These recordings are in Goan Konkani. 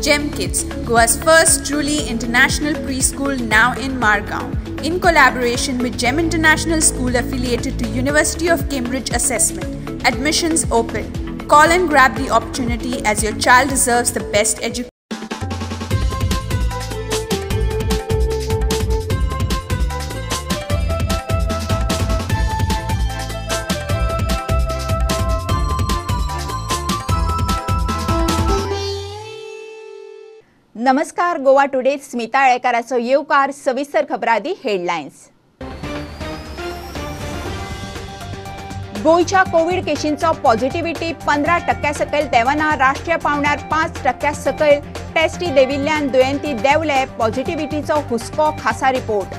Gem Kids, Goa's first truly international preschool now in Margao, in collaboration with Gem International School affiliated to University of Cambridge Assessment. Admissions open. Call and grab the opportunity as your child deserves the best education. नमस्कार, गोवा टुडे स्मिता आळेकाराचो येवकार. सविस्तर खबरां आदी हेडलायन्स. गोंयच्या कोवीड केशींचो पॉझिटिव्हिटी 15% सकयल देंवना. राष्ट्रीय पांवड्यार 5% सकयल. टेस्टी देंविल्ल्यान दुयेंती देंवले. पॉझिटिव्हिटीचो हुस्को. खासा रिपोर्ट.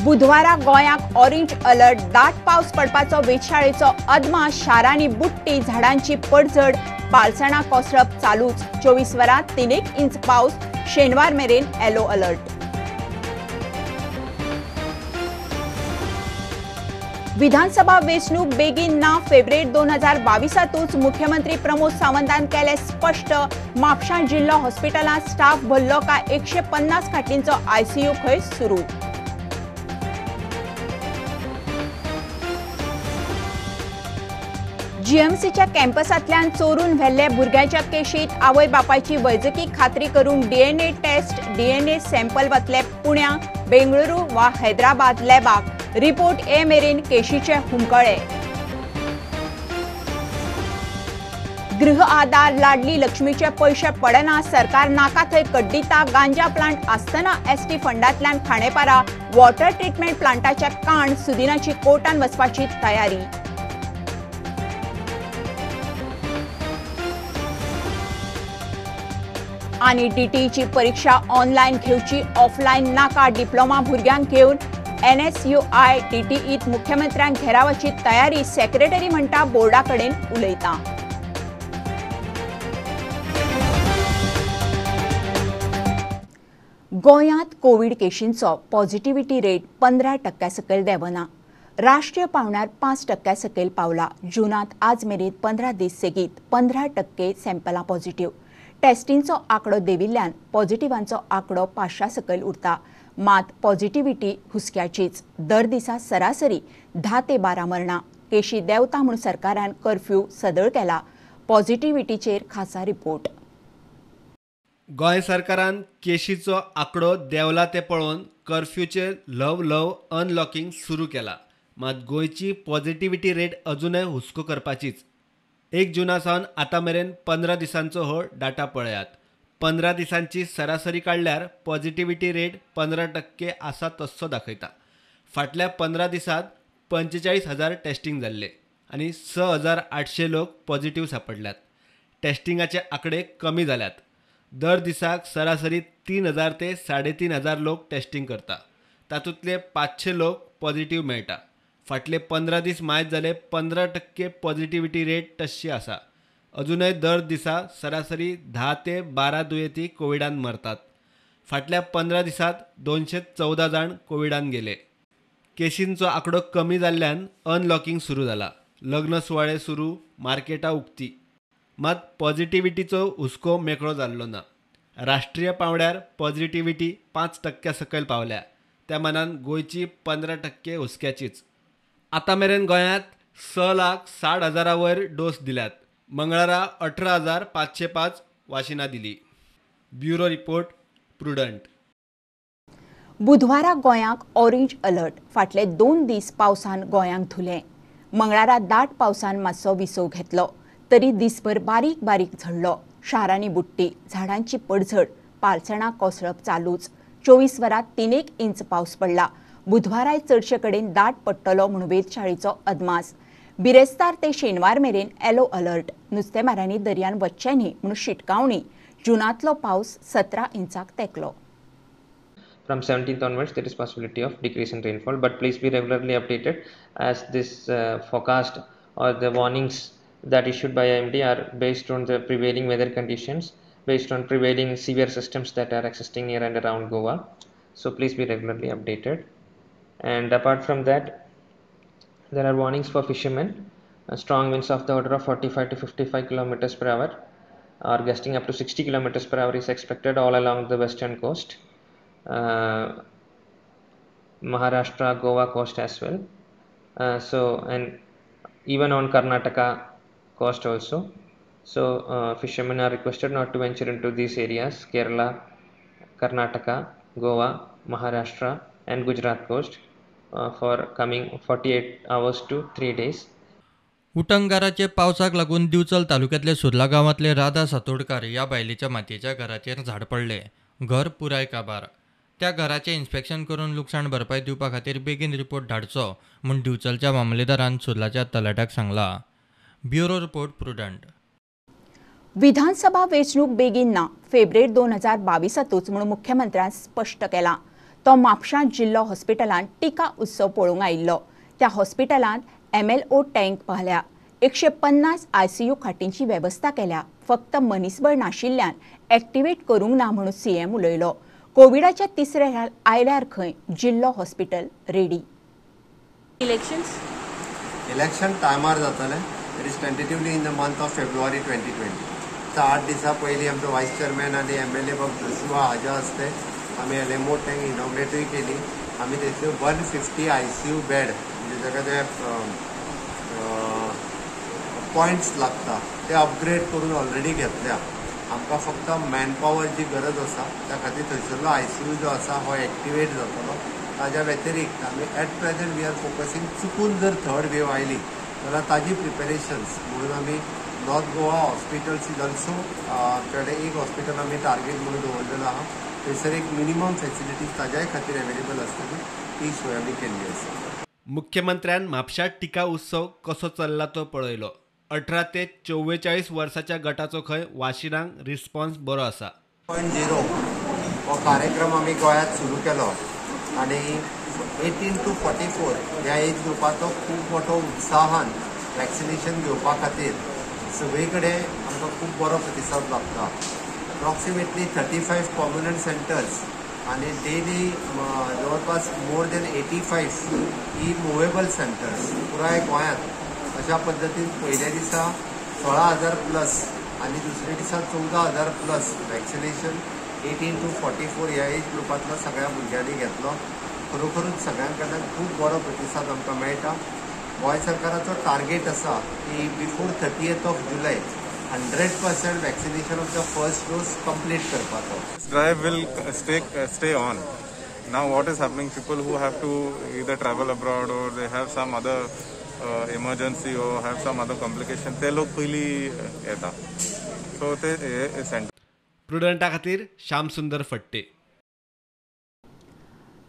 बुधवारा गोंयाक ऑरेंज अलर्ट. दाट पावस पडपाचो वेधशाळेचो अदमास. शारांनी बुडटी, झाडांची पडझड, पालसणां कोसळप चालूच. 24 वरांत 3 इंच पावस. शेनवार मेरेन येलो अलर्ट. विधानसभा वेंचणूक बेगीन ना. फेब्रेर 2022तूच मुख्यमंत्री प्रमोद सावंतान केलें स्पश्ट. म्हापशां जिल्लो हॉस्पिटलांत स्टाफ भरलो काय 150 खाटींचो आयसीयू खंय सुरू. जीएमसीच्या कॅम्पसांतल्यान चोरून व्हेल्ले भुरग्याच्या केशीत आवय बापायची वैजकी खात्री करून डीएनए टेस्ट, डीएनए सॅम्पल वतले पुण्या, बेंगळुरू वा हैदराबाद लॅबाक. रिपोर्ट ये मेरेन केशीचे हुमकळे. गृह आधार, लाडली लक्ष्मीचे पयशे पडना. सरकार नाका थंय कड्डिता. गांजा प्लांट आसतना एसटी फंडांतल्यान खांडेपारा वॉटर ट्रिटमेंट प्लांटाच्या काण. सुदिनाची कोर्टान वचपाची तयारी. आनी डीटीईची परीक्षा ऑनलायन घेवची, ऑफलायन नाका. डिप्लोमा भुरग्यांक घेवन एनएसयूआय डीटीईत मुख्यमंत्र्यांक घेरावाची तयारी. सेक्रेटरी म्हणटा बोर्डा कडेन उलयता. गोंयांत कोवीड केशींचो पॉझिटिव्हिटी रेट 15% सकयल देंवना. राष्ट्रीय पांवड्यार 5% सकयल पावला. जूनांत आज मेरेन 15 दीस सेगीत 15% सॅम्पलां पॉझिटिव्ह. टेस्टिंगचो आंकडो देंविल्ल्यान पॉझिटिव्हांचो आंकडो 500 सकयल उरता. मात पॉझिटिव्हिटी हुस्क्याचीच. दर दिसा सरासरी 10 ते 12 मरणां. केशी देंवता म्हूण सरकारान कर्फ्यू सदळ केला. पॉझिटिव्हिटीचेर खासा रिपोर्ट. गोंय सरकारान केशीचो आंकडो देंवला ते पळोवन कर्फ्यूचेर ल्हव ल्हव अनलॉकिंग सुरू केला. मात गोंयची पॉझिटिव्हिटी रेट अजूनय हुस्को करपाचीच. 1 जूना सावन आतां मेरेन 15 दिसांचो हो डाटा पळयात. 15 दिसांची सरासरी काडल्यार पॉझिटिव्हिटी रेट 15% आसा तस्सो दाखयता. फाटल्या 15 दिसांत 45,000 टेस्टिंग जाल्ले आनी 6,800 लोक पॉझिटिव्ह सापडल्यात. टेस्टिंगाचे आंकडे कमी जाल्यात. दर दिसाक सरासरी 3,000 ते 3,500 लोक टेस्टिंग करता. तातूंतले 500 लोक पॉझिटिव्ह मेळटा. फाटले 15 दीस मायत जाले 15% पॉझिटिव्हिटी रेट तशी आसा. अजूनय दर दिसा सरासरी 10 ते 12 दुयेंती कोविडान मरतात. फाटल्या 15 दिसांत 214 जाण कोविडान गेले. केशींचो आंकडो कमी जाल्ल्यान अनलॉकिंग सुरू जाला. लग्न सुवाळे सुरू, मार्केटां उक्ती. मात पॉझिटिव्हिटीचो हुस्को मेकळो जाल्लो ना. राष्ट्रीय पांवड्यार पॉझिटिव्हिटी 5% सकयल पावल्या. त्या मानान गोंयची 15% हुस्क्याचीच. आतां मेरेन गोंयांत 6,60,000 वयर डोस दिल्यात. मंगळारा 18,505 वाशिनां दिली. Bureau report, Prudent. बुधवारा गोंयाक ऑरेंज अलर्ट. फाटले 2 दीस पावसान गोंयांक धुलें. मंगळारा दाट पावसान मातसो विसव घेतलो तरी दिसभर बारीक बारीक झडलो. शारांनी बुडटी, झाडांची पडझड, पालसणां कोसळप चालूच. 24 वरांत 3 इंच पावस पडला. बुधवाराय चडशे कडेन दाट पडटलो म्हूण वेधशाळेचो अदमास. बिरेस्तार ते शेनवार मेरेन येलो अलर्ट. नुस्तेमारांनी दर्यान वचचें न्ही म्हूण शिटकावणी. जुनांतलो पावस 17 इंचाक तेंकलो. From 17th onwards, there is possibility of decrease in rainfall, but please be regularly updated as this forecast or the warnings that issued by IMD are based on the prevailing weather conditions, based on prevailing severe systems that are existing near and around Goa. So please be regularly updated. And apart from that, there are warnings for fishermen. Strong winds of the order of 45 to 55 kilometers per hour or gusting up to 60 kilometers per hour is expected all along the western coast, Maharashtra, Goa coast as well. And even on Karnataka coast also. So fishermen are requested not to venture into these areas: Kerala, Karnataka, Goa, Maharashtra and Gujarat coast for coming 48 hours to 3 days. उटंगाराचे पावसाक लागून दिवचल तालुक्यातले सुर्ला गांवांतले राधा सातोडकार ह्या बायलेच्या मातयेच्या घराचेर झाड पडले. घर पुराय काबार. त्या घराचें इन्स्पेक्शन करून लुकसाण भरपाय दिवपा खातीर बेगीन रिपोर्ट धाडचो म्हूण दिवचलच्या मामलेदारान सुर्लाच्या तलाट्याक सांगला. Bureau report, Prudent. विधानसभा वेंचणूक बेगीन ना, फेब्रेर 2022तूच म्हूण मुख्यमंत्र्यान स्पश्ट केलां. तो म्हापशां जिल्लो हॉस्पिटलांत टिका उत्सव पळोवंक आयिल्लो. त्या हॉस्पिटलांत MLO tank पाहल्या, 150 ICU खाटींची वेवस्था केल्या. फक्त मनीसबळ नाशिल्ल्यान एक्टिवेट करूंक ना म्हणून CM उलयलो. कोविडाच्या तिसरे ल्हार आयल्यार खंय जिल्लो हॉस्पिटल रेडी. इलेक्शन टायमार जातलें. It is tentatively in the month of February 2020. 8 दिसां पयलीं आमचो वायस चेअरमॅन आनी MLA बाब जोशुआ हाज्या हस्ते आमी LMO tank इनॉग्रेटूय केली. आमी थंयसर 150 ICU bed म्हणजे जाका ते पॉयंट्स लागता ते अपग्रेड करून ऑलरेडी घेतल्या. आमकां फक्त मॅनपावरची गरज आसा, त्या खातीर थंयसरलो ICU जो आसा हो एक्टिवेट जातलो. ताज्या व्यतिरिक्त आमी at present we are focusing, चुकून जर थर्ड वेव आयली जाल्यार ताजी प्रिपेरेशन्स म्हणून आमी North Goa hospitals is also आमच्या कडेन एक हॉस्पिटल आमी टार्गेट म्हणून दवरलेलो आहा. थंयसर एक मिनिमम फेसिलिटीज ताज्याय खातीर एवेलेबल आसतली, ती सोय आमी केल्ली आसा. मुख्यमंत्र्यान म्हापशां टिका उत्सव कसो चल्ला तो पळयलो. 18 ते 44 वर्साच्या गटाचो खंय वाशिनांक रिस्पॉन्स बरो आसा. 0.0 हो कार्यक्रम आमी गोंयांत सुरू केलो आनी 18 to 44 ह्या एज ग्रुपाचो खूब मोठो उत्साहान वॅक्सिनेशन घेवपा खातीर सगळे कडेन आमकां खूब बरो प्रतिसाद लागता. अप्रॉक्सिमेटली 35 कॉम्युनल सेंटर्स आनी डेली जवळपास मोर दॅन 85 ही मुवेबल सेंटर्स पुराय गोंयांत अशा पद्दतीन पयल्या दिसा 16,000 प्लस आनी दुसऱ्या दिसा 14,000 प्लस वॅक्सिनेशन 18 to 44 ह्या एज ग्रुपांतलो सगळ्या भुरग्यांनी घेतलो. खरोखरूच सगळ्यां कडल्यान खूब बरो प्रतिसाद आमकां मेळटा. गोंय सरकाराचो टार्गेट आसा की before 30th of July 100% vaccination of the first dose complete करपाचो. This drive will stay on. Now what is happening, people who have to either travel abroad or they have some other emergency or have some other complication, ते लोक पयली येता. सो ते सेंटर. प्रुडंटा खातीर श्यामसुंदर फट्टे.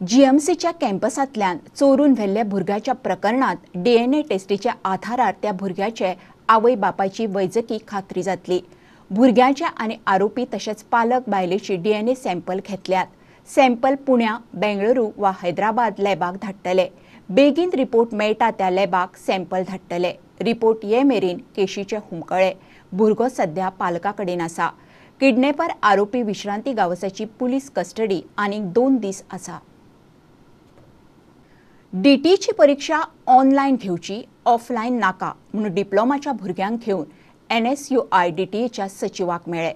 GMCच्या कॅम्पसांतल्यान चोरून व्हेल्ल्या भुरग्याच्या प्रकरणांत DNA टेस्टीच्या आधारार त्या भुरग्याचे आवय बापायची वैजकी खात्री जातली. भुरग्याच्या आनी आरोपी तशेंच पालक बायलेची DNA sample घेतल्यात. सॅम्पल पुण्या, बेंगळुरू वा हैदराबाद लॅबाक धाडटले. बेगीन रिपोर्ट मेळटा त्या लॅबाक सॅम्पल धाडटले. रिपोर्ट ये मेरेन केशीचे हुमकळे. भुरगो सध्या पालका कडेन आसा. किडनॅपर आरोपी विश्रांती गांवसाची पुलीस कस्टडी आनीक 2 दीस आसा. डीटीची परीक्षा ऑनलायन घेवची, ऑफलायन नाका म्हणून डिप्लोमाच्या भुरग्यांक घेवन NSUI DTEच्या सचिवाक मेळ्ळे.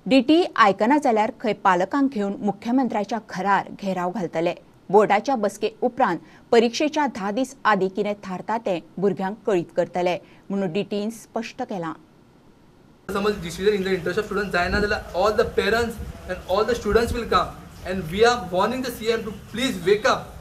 DTE आयकना जाल्यार खंय पालकांक घेवन मुख्यमंत्र्याच्या घरार घेराव घालतले. बोर्डाच्या बसके उपरांत परीक्षेच्या 10 दीस आदीं कितें थारता तें भुरग्यांक कळीत करतले म्हणून DTEन स्पश्ट केलां. समज decision in the interest of student जायना जाल्यार all the parents and all the students will come and we are warning the CM to please wake up.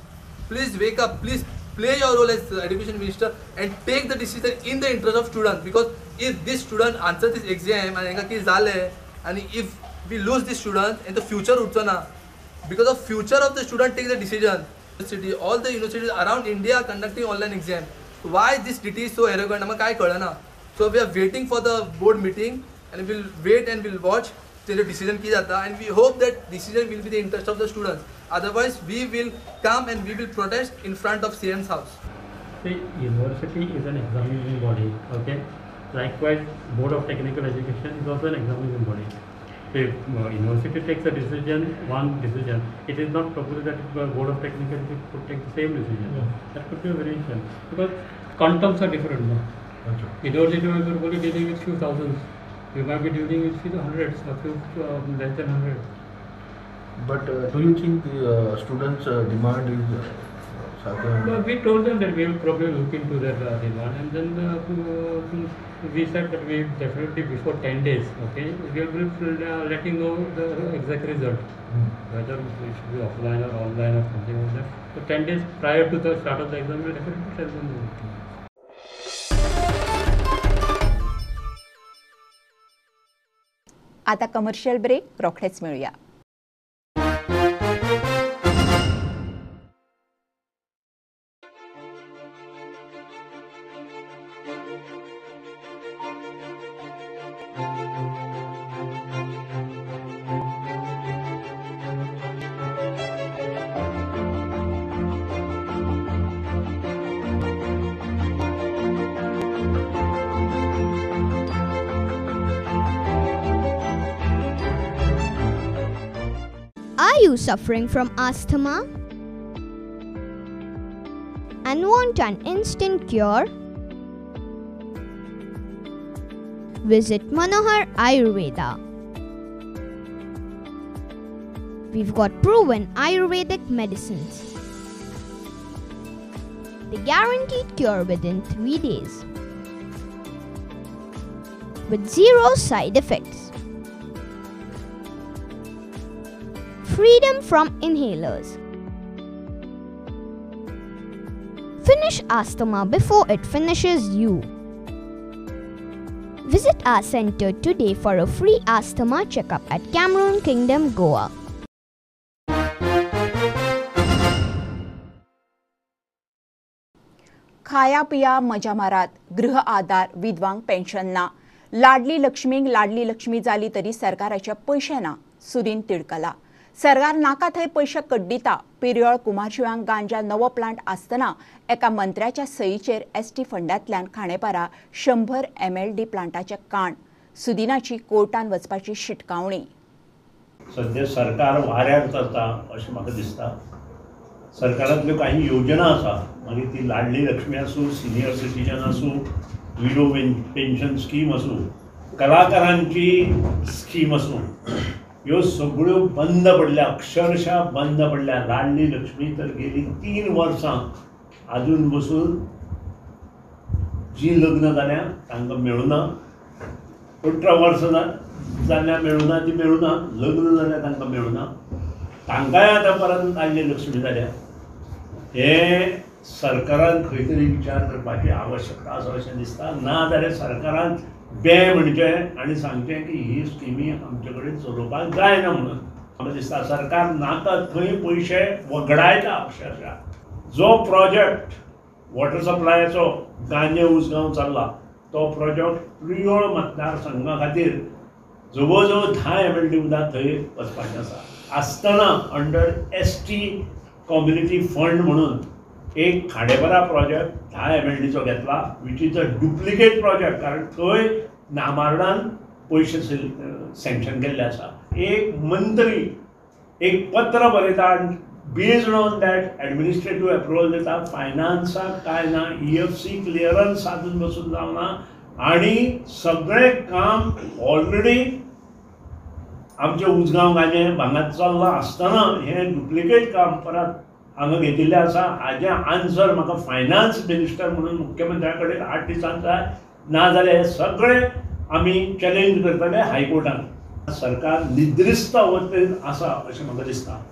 Please wake up, please play your role as education minister and take the decision in the interest of students, because if this student answer this exam and हेंका कितें जालें and if we lose this student in the future उरचो ना, because of future of the student take the decision. University, all the universities around India are conducting online exam. Why this DT is so arrogant आमकां कांय कळना. So we are waiting for the board meeting and we'll wait and we'll watch तेजें डिसिजन कितें जाता and we hope that decision will be the interest of the students. Otherwise, we will come and we will protest in front of CM's house. The university is an examining body, okay? Likewise, Board of Technical Education is also an examining body. So if university takes a decision, one decision, it is not proposed that Board of Technical Education could take the same decision. Yeah. That could be a variation because quantums are different. No? University will be probably dealing with few thousands. We might be dealing with few hundreds or few less than 100. But do you think the students' demand is well, we told them that we will probably look into that demand, and then we said that we definitely before 10 days, okay, we will be letting know the exact result, whether it should be offline or online or something like that. So 10 days prior to the start of the exam, we will definitely tell them. आता कमर्शियल ब्रेक, रोखडेच मेळुया. Are you suffering from asthma and want an instant cure? Visit Manohar Ayurveda. We've got proven Ayurvedic medicines. The guaranteed cure within 3 days with 0 side effects. Freedom from inhalers. Finish asthma before it finishes you. Visit our center today for a free asthma checkup at Cameroon Kingdom, Goa. खाया पिया मजा मारात, गृह आधार, विधवांक पेन्शन ना, लाडली लक्ष्मीक लाडली लक्ष्मी जाली तरी सरकाराचे पयशे ना. सुदीन तिडकला. सरकार नाका थंय पयशे कड्डिता. पिरयोळ कुमारशिवांक गांजा नवो प्लांट आसतना एका मंत्र्याच्या सईचेर एसटी फंडांतल्यान खांडेपारा 100 MLD प्लांटाचें काण. सुदिनाची कोर्टान वचपाची शिटकावणी. सध्या सरकार वाऱ्यार चलता अशें म्हाका दिसता. सरकारांतल्यो काही योजना आसा, मागीर ती लाडली लक्ष्मी आसूं, सिनियर सिटीजन आसूं, विडो पेन्शन स्कीम आसूं, कलाकारांची स्कीम आसूं, ह्यो सगळ्यो बंद पडल्या, अक्षरशः बंद पडल्या. लाडली लक्ष्मी तर गेली 3 वर्सां आजून बसून जी लग्न जाल्या तांकां मेळुना, 18 वर्सां जाल्या मेळुना, ती मेळुना, लग्न जाल्या तांकां मेळुना, तांकांय आतां परत लाडली लक्ष्मी जाल्या. हें सरकारान खंय तरी विचार करपाची आवश्यकता आसा अशें दिसता. ना जाल्यार सरकारान बे म्हणचें आनी सांगचें की ही स्किमी आमचे कडेन चलोवपाक जायना म्हणून. म्हाका दिसता सरकार नाका थंय पयशे वगडायता अक्षरशः. जो प्रोजेक्ट वॉटर सप्लायाचो गांजे उसगांव चल्ला तो प्रोजेक्ट प्रियोळ मतदारसंघा खातीर जवळ जवळ 10 MLD उदक थंय वचपाचें आसा. आसतना अंडर ST community fund म्हणून एक खांडेपारा प्रोजेक्ट 10 MLDचो घेतला, which is a duplicate project, कारण थंय नामार्डान पयशे सँक्शन केल्ले आसा. एक मंत्री एक पत्र बरयता आनी based on that administrative approval दिता. फायनान्साक कांय ना, EFC clearance साधून बसून जावना आनी सगळें काम ऑलरेडी आमचें उसगांव गांजें भांगात चल्लां आसतना हें डुप्लिकेट काम परत हांगा घेतिल्लें आसा. हाजें आन्सर म्हाका फायनान्स मिनिस्टर म्हणून मुख्यमंत्र्या कडेन 8 दिसांक जाय, ना जाल्यार हें सगळें आमी चॅलेंज करतले हायकोर्टान. सरकार निद्रिस्त अवस्थेंत आसा अशें म्हाका दिसता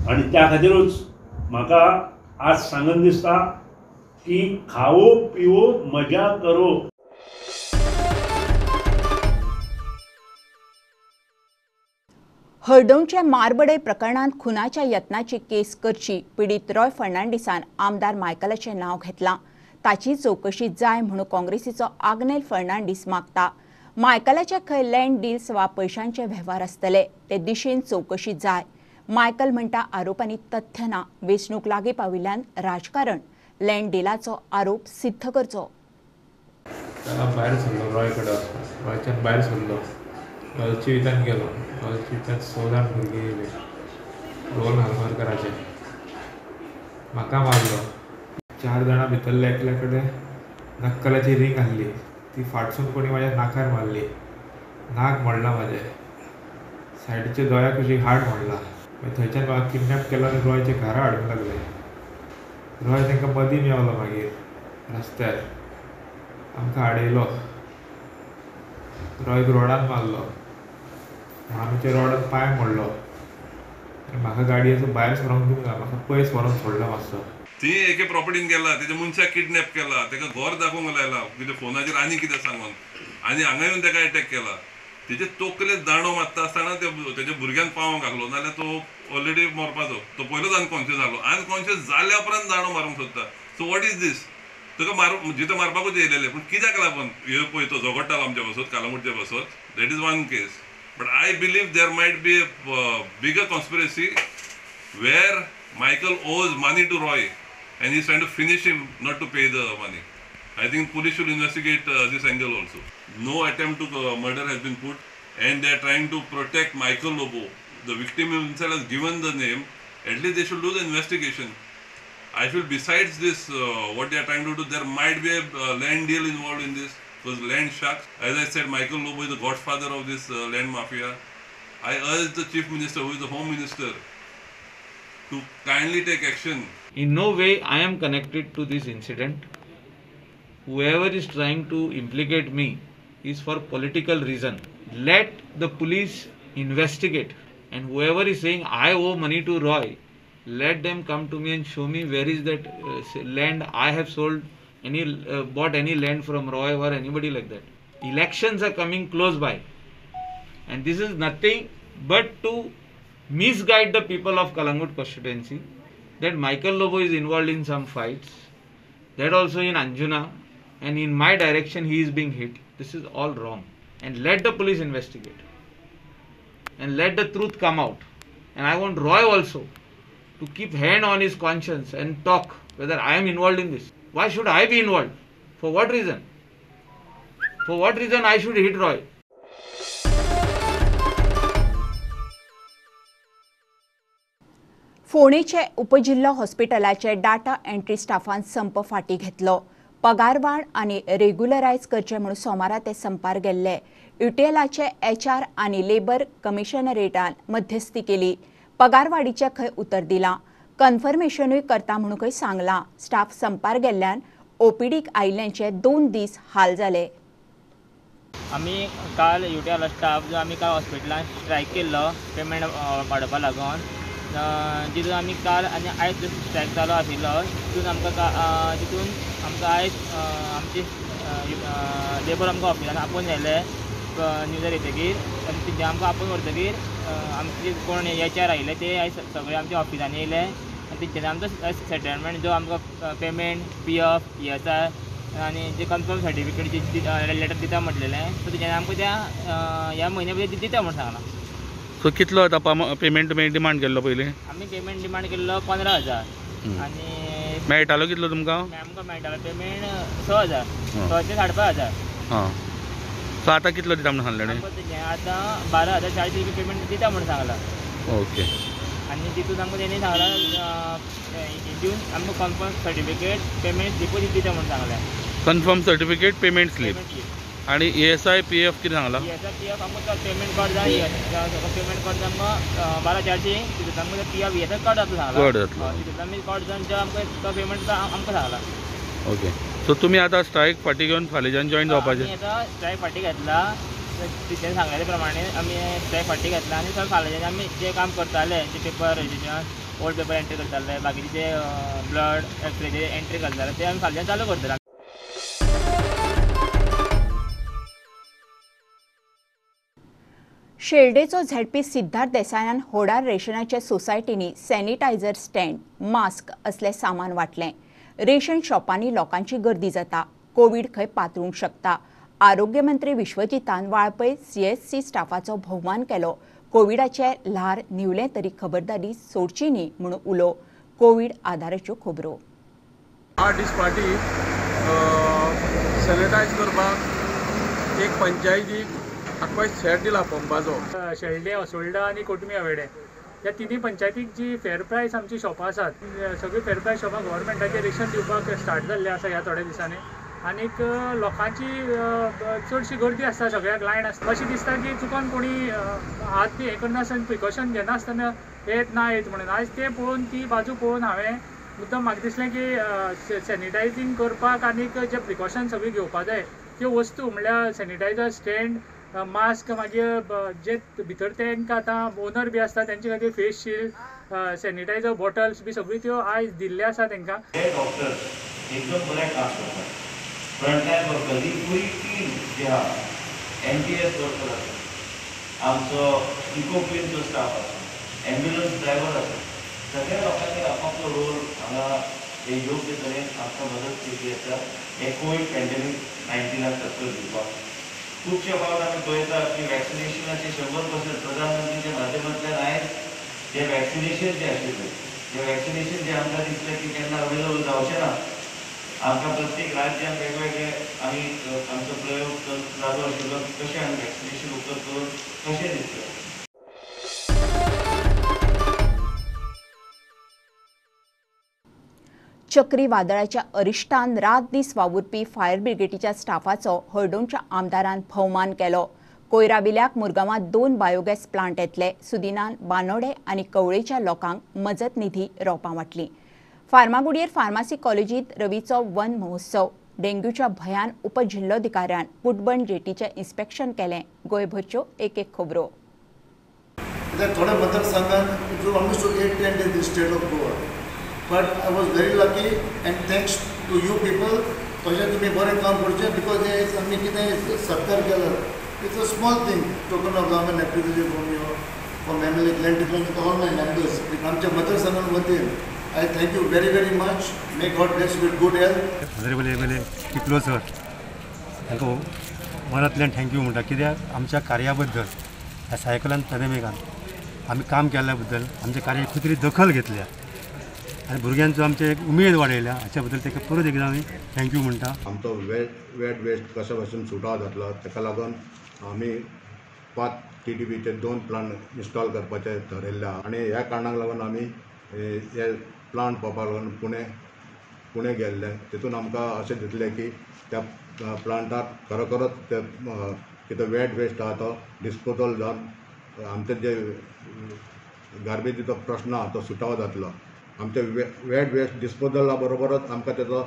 आनी त्या खातीरूच म्हाका आज सांगन दिसता की खाओ पिओ मजा करो. हळदोणच्या मारबडय प्रकरणांत खुनाच्या यत्नाची केस करची पिडीत रॉय फर्नांडीसान आमदार मायकलाचें नांव घेतलां. ताची चवकशी जाय म्हणून काँग्रेसीचो आग्नेल फर्नांडीस मागता. मायकलाचे खंय लँड डील्स वा पयशांचे वेव्हार आसतले ते दिशेन चवकशी जाय. मायकल म्हणटा आरोपांनी तथ्य ना, वेंचणूक लागीं पाविल्ल्यान राजकारण. लँड डिलाचो आरोप सिद्ध करचो. भायर सरलो रॉय कडेन वचपाक, रॉयच्यान भायर सरलो, रॉयची गेलो, रॉयची 6 जाण भुरगे येयले रोल हरमरकराचे, म्हाका मारलो. 4 जाणां भितरल्या एकल्या कडेन नक्कलाची रिंग आहली ती फाटसून कोणी म्हाज्या नाकार मारली. नाक मोडलां म्हाजें, सायडीच्या दोळ्या कुशीक हाड मोडलां. मागीर थंयच्यान म्हाका किडनॅप केलो आनी रॉयच्या घरा हाडूंक लागले. रॉय तांकां मदीं मेवलो मागीर रस्त्यार आमकां आडयलो. रॉयक रोडान मारलो, मामीच्या रोडान पांय मोडलो आनी म्हाका गाडयेचो भायर सरोंक दिवंक ना, म्हाका पयस व्हरोन सोडलो मातसो. ती एके प्रॉपर्टीन गेला, तेच्या मनशाक किडनॅप केला, तेका घर दाखोवंक लायला कितें फोनाचेर आनी कितें सांगून, आनी हांगा येवन तेका एटॅक केला. तेजे तकलेर दांडो मारता आसतना तेच्या भुरग्यान पावोंक आसलो, नाल्यार तो ऑलरेडी मरपाचो. तो पयलोच अनकॉन्शियस जालो, अनकॉन्शियस जाल्या उपरांत दांडो मारूंक सोदता. So what is these? तुका जितो मारपाकूच येयलेले, पूण कित्याक लागून हे पळय तो झगडटालो आमच्या बसत, कालंगूटच्या बसत. That is one case. But I believe there might be a bigger conspiracy where Michael owes money to Roy and he's trying to finish him not to pay the money. I think police should investigate this angle also. No attempt to murder has been put and they are trying to protect Michael Lobo. The victim himself has given the name. At least they should do the investigation. I feel besides this, what they are trying to do, there might be a land deal involved in this. Because land sharks, as I said, Michael Lobo is the godfather of this land mafia. I urge the Chief Minister, who is the Home Minister, to kindly take action. In no way I am connected to this incident. Whoever is trying to implicate me is for political reason. Let the police investigate, and whoever is saying I owe money to Roy, let them come to me and show me where is that land I have sold, any bought any land from Roy or anybody like that. Elections are coming close by, and this is nothing but to misguide the people of Calangute constituency that Michael Lobo is involved in some fights, that also in Anjuna, and in my direction he is being hit. This is all wrong, and let the police investigate and let the truth come out. And I want Roy also to keep hand on his conscience and talk whether I am involved in this. Why should I be involved? For what reason? For what reason I should hit Roy? फोंडेचे उपजिल्हो हॉस्पिटलाचे डाटा एंट्री स्टाफान संप फाटी घेतलो. पगारवाड आनी रेग्युलरायज करचे म्हूण सोमारा ते संपार गेल्ले. युटीएलाचे एचआर आनी लेबर कमिशनरेटान मध्यस्थी केली. पगारवाडीचे खंय उतर दिलां, कन्फर्मेशनूय करता म्हूण खंय सांगलां. स्टाफ संपार गेल्ल्यान ओपीडीक आयिल्ल्यांचे 2 दीस हाल जाले. आमी काल युटीएल स्टाफ जो आमी काल हॉस्पिटलान स्ट्रायक केल्लो पेमेंट वाडोवपा लागून, जितून आमी काल आनी आयज स्ट्रायक चालू आशिल्लो तितून आमकां तितून आमकां आयज आमची लेबर आमकां ऑफिसान आपोवन व्हेले न्यूजार येतकीर, आनी तेंच्या आमकां आपोवन व्हरतकीर आमचे कोण एच आर आयिल्ले ते आयज सगळे आमच्या ऑफिसांनी येयले आनी तेंच्यांनी आमचो सेटलमेंट जो आमकां payment P F E S I आनी जे कन्फर्म सर्टिफिकेट जी लेटर दिता म्हटलेलें, सो तेंच्यांनी आमकां त्या ह्या म्हयन्या भितर दिता म्हूण सांगलां. सो कितलो आतां पेमेंट तुमी डिमांड केल्लो पयलीं? आमी पेमेंट डिमांड केल्लो 15,000 आनी मेळटालो कितलो तुमकां? आमकां मेळटालो पेमेंट 6,000, 6 ते 5,500. हां, सो आतां कितलो दिता म्हणून सांगलें? आतां 12,400 रुपया पेमेंट दिता म्हणून सांगलां. ओके. आनी तितून आमकां तेणी सांगलां दिवन आमकां कन्फर्म सर्टिफिकेट पेमेंट स्लिपूय दिता म्हणून सांगलें. कन्फर्म सर्टिफिकेट पेमेंट स्लीप आनी E S I P F कितें सांगलां? E S I P F आमकां पेमेंट कट जाय, पेमेंट कट जावन आमकां 12,400 तितून आमकां P F E S I cut जातलो सांगलां. कट जातलो तितून आमी कट जावन जो आमकां तो पेमेंट आमकां सांगलां. ओके. सो तुमी आतां स्ट्रायक फाटीं घेवन फाल्यांच्यान जॉयन जावपाचें? आमी आतां स्ट्रायक फाटीं घेतला, टिचरीन सांगलेले प्रमाणे आमी स्ट्रायक फाटीं घेतला आनी सर फाल्यांच्यान आमी जे काम करताले, जे paper registration old paper entry करताले, बाकीचे जे ब्लड एक्सरेचे एंट्री करताले ते आमी फाल्यांच्यान चालू करतले. शेल्डेचो झेडपी सिद्धार्थ देसायान होडार रेशनाच्या सोसायटींनी सॅनिटायझर स्टँड, मास्क असलें सामान वांटलें. रेशन शॉपांनी लोकांची गर्दी जाता, कोवीड खंय पातळूंक शकता. आरोग्य मंत्री विश्वजितान वाळपय सीएससी स्टाफाचो भोवमान केलो. कोविडाचे ल्हार न्हिवलें तरी खबरदारी सोडची न्ही म्हूण उलो. कोवीड आधाराच्यो खबरो. 8 दीस फाटीं सॅनिटायज करपाक एक पंचायतीक आख्खो सेट दिला पंपाचो. शेल्डे, असोल्डा आनी कोटमी आवेडे ह्या तिनूय पंचायतीक जी फेर प्रायस आमची शॉपां आसात, सगळीं फेर प्रायस शॉपां गव्हर्मेंटाचें रेशन दिवपाक स्टार्ट जाल्लें आसा ह्या थोड्या दिसांनी. आनीक लोकांची चडशी गर्दी आसता, सगळ्याक लायन आसता. अशें दिसता की चुकोन कोणी हात बी हें करनासतना प्रिकॉशन घेनासतना येत ना येत म्हणून. आयज तें पळोवन ती बाजू पळोवन हांवें मुद्दम म्हाका दिसलें की सॅनिटायजींग करपाक आनीक जे प्रिकॉशन सगळीं घेवपा जाय त्यो वस्तू म्हणल्यार सॅनिटायझर, स्टँड, मास्क, मागीर जे भितर तांकां आतां ओनर बी आसता तेंचे खातीर फेस शिल्ड, सॅनिटायझर बॉटल्स बी सगळी त्यो आयज दिल्ले आसा तांकां. डॉक्टर्स एकदम बरें काम करतात, फ्रंटलायन वर्कर ही पुरी टीम जी आहा, एन टी एस वर्कर आसा, आमचो इको क्लीनचो स्टाफ आसा, एम्ब्युलन्स ड्रायव्हर आसा, सगळ्या लोकांनी आपापलो रोल हांगा हे योग्य तरेन आमकां मदत केल्ली आसा हे कोवीड पॅन्डेमीक 19 टक्कर दिवपाक. खुबशे फावट आमी पळयतात की वॅक्सिनेशनाचे 100% प्रधानमंत्रीच्या माध्यमांतल्यान आयज जे वॅक्सिनेशन जे आशिल्लें, जे वॅक्सिनेशन जे आमकां दिसलें की केन्ना अवेलेबल जावचें ना, आमकां प्रत्येक राज्यान वेगवेगळे आमी आमचो प्रयोग चालू आशिल्लो की कशें आमी वॅक्सिनेशन उपलब्ध करून कशें दितले. चक्रीवादळाच्या अरिश्टान रात दीस वावुरपी फायर ब्रिगेडीच्या स्टाफाचो हळदोणच्या आमदारान भोवमान केलो. कोयराविल्याक मुरगांवांत 2 बायोगॅस प्लांट येतले. सुदिनान बानोडे आनी कवळेच्या लोकांक मजत निधी रोपां वांटली. फार्मागुडयेर फार्मासी कॉलेजींत रवीचो वन महोत्सव. डेंग्यूच्या भंयान उपजिल्लोधिकाऱ्यान कुटबण जेटीचें इन्स्पेक्शन केलें. गोंयभरच्यो एक एक खबरो. थोड्या मतदारसंघात almost 8-10 days in state of Goa. But I was very lucky and thanks to you people. तशें तुमी बरें काम करचें because हें आमी कितें सत्कार केला, it's a small thing, token of love and appreciation from your from M L A Glenn D'Cruz, all my members. आमच्या मतदारसंघा वतीन I thank you very very much. May God bless with good health. Honourable M L A Tiklo sir तांकां मनांतल्यान thank you म्हणटा, कित्याक आमच्या कार्या बद्दल ह्या सायकलान पॅन्डेमिकान आमी काम केल्ल्या बद्दल आमच्या कार्याची खूब तरी दखल घेतल्या आनी भुरग्यांचो आमचे एक उमेद वाडयल्या, हाच्या बद्दल ताका परत एकदां आमी thank you म्हणटा. आमचो वेट वेस्ट कशा भशेन सुटाव जातलो ताका लागून आमी 5 TDPचे 2 प्लांट इन्स्टॉल करपाचे थरयल्ले आहा आनी ह्या कारणाक लागून आमी हे प्लांट पळोवपाक लागून पुणे गेल्ले. तितून आमकां अशें दिसलें की त्या प्लांटार खरोखरच ते कितें वेट वेस्ट आहा तो डिस्पोजल जावन आमचे जे गार्बेजीचो प्रश्न आहा तो सुटाव जातलो. आमच्या वेट वेस्ट डिस्पोजला बरोबरच आमकां तेजो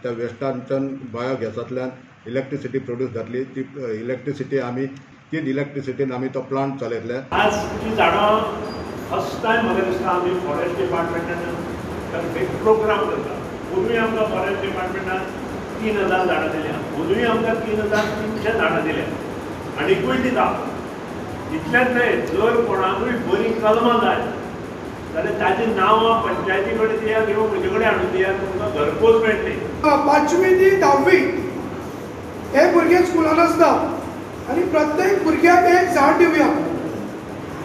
त्या वेस्टांच्यान बायोगॅसांतल्यान इलेक्ट्रिसिटी प्रोड्यूस जातली, ती इलेक्ट्रिसिटी आमी तीच इलेक्ट्रिसिटीन आमी तो प्लांट चलयतले. आज ती झाडां फर्स्ट टायम म्हाका दिसता आमी फॉरेस्ट डिपार्टमेंटान एक प्रोग्राम करता. पूर्वी आमकां फॉरेस्ट डिपार्टमेंटान 3000 झाडां दिल्या, अंदूय आमकां 3300 झाडां दिल्या आनीकूय दिता. इतलेंच न्हय, जर कोणाकूय बरी कलमां जाय जाल्यार ताची नांवां पंचायती कडेन दिया किंवा म्हजे कडेन हाडून दिया, तुमकां घरपोच मेळटली. 5वी ती 10वी हे भुरगे स्कुलान आसता आनी प्रत्येक भुरग्याक एक झाड दिवया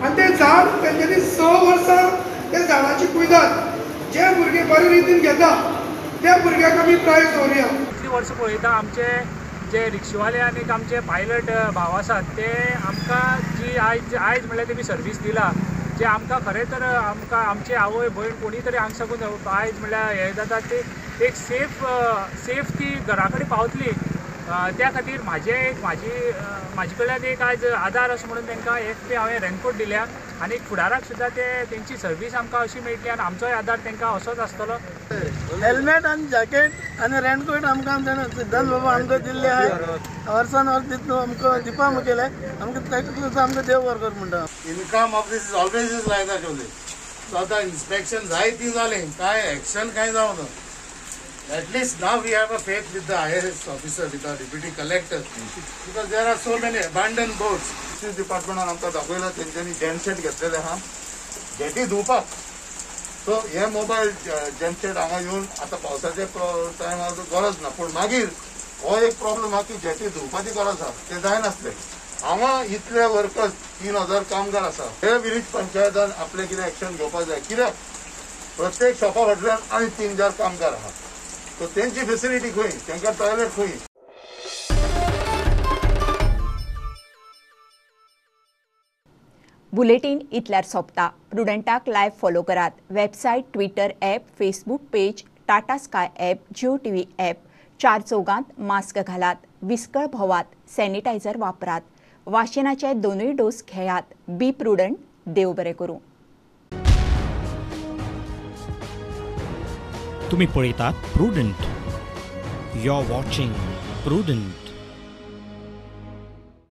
आनी तें झाड तेंच्यांनी 6 वर्सां त्या झाडाची कुयदाद जे भुरगे बरे रितीन घेता त्या भुरग्याक आमी प्रायज दवरुया. इतलीं वर्सां पळयता आमचे जे रिक्षावाले आनी आमचे पायलट भाव आसात ते आमकां जी आयज आयज म्हणल्यार तेमी सर्वीस दिला, जे आमकां खरें तर आमकां आमचे आवय भयण कोणी तरी हांगा साकून आयज म्हणल्यार हें जाता ते एक सेफ सेफ ती घरा कडेन पावतली त्या खातीर म्हाजें एक म्हाजे कडल्यान एक आयज आदार असो म्हणून तांकां एक बी हांवें रेनकोट दिल्या आनी फुडाराक सुद्दां ते तेंची सर्वीस आमकां अशी मेळटली आनी आमचोय आदार तांकां असोच आसतलो. हेल्मेट आनी जॅकेट आनी रेनकोट आमकां सिद्धांत बाबा आमकां दिल्ले आहा, वर्सान वर्स दितलो आमकां दिवपा मुखेलें आमकां ताका आमकां देव बरो कर म्हणटा. Income of this is always is like that only. So आतां इन्स्पेक्शन जाय ती जालें, कांय एक्शन कांय जावना. At least now we have a faith with the IAS officer, with our deputy collector, because there are so many abandoned boats. Fisheries डिपार्टमेंटान आमकां दाखयलां तेंच्यांनी जेनसेट घेतलेले आहा जेटी धुवपाक. सो हे मोबायल जेनसेट हांगा येवन आतां पावसाचे टायमार गरज ना, पूण मागीर हो एक प्रॉब्लम आहा की जेटी धुवपाची गरज आहा, ते जायनासले. हांगा इतले वर्कर्स 3000 कामगार आसा. हे विरीज पंचायतान आपलें कितें एक्शन घेवपाक जाय, कित्याक प्रत्येक शॉपा फाटल्यान आनी 3-4 कामगार आहा. सो तेंची फेसिलिटी खंय, तेंकां टॉयलेट खंय. बुलेटीन इतल्यार सोंपता. प्रुडंटाक लायव्ह फॉलो करात. Website, Twitter app, Facebook page, Tata Sky app, Jio TV app, चार चौगांत मास्क घालात, विस्कळ भोवात, सॅनिटायझर वापरात, वाशिनाचे दोनूय डोस घेयात. बी प्रुडंट. देव बरें करूं. तुम्ही पळयतात Prudent. You are watching Prudent.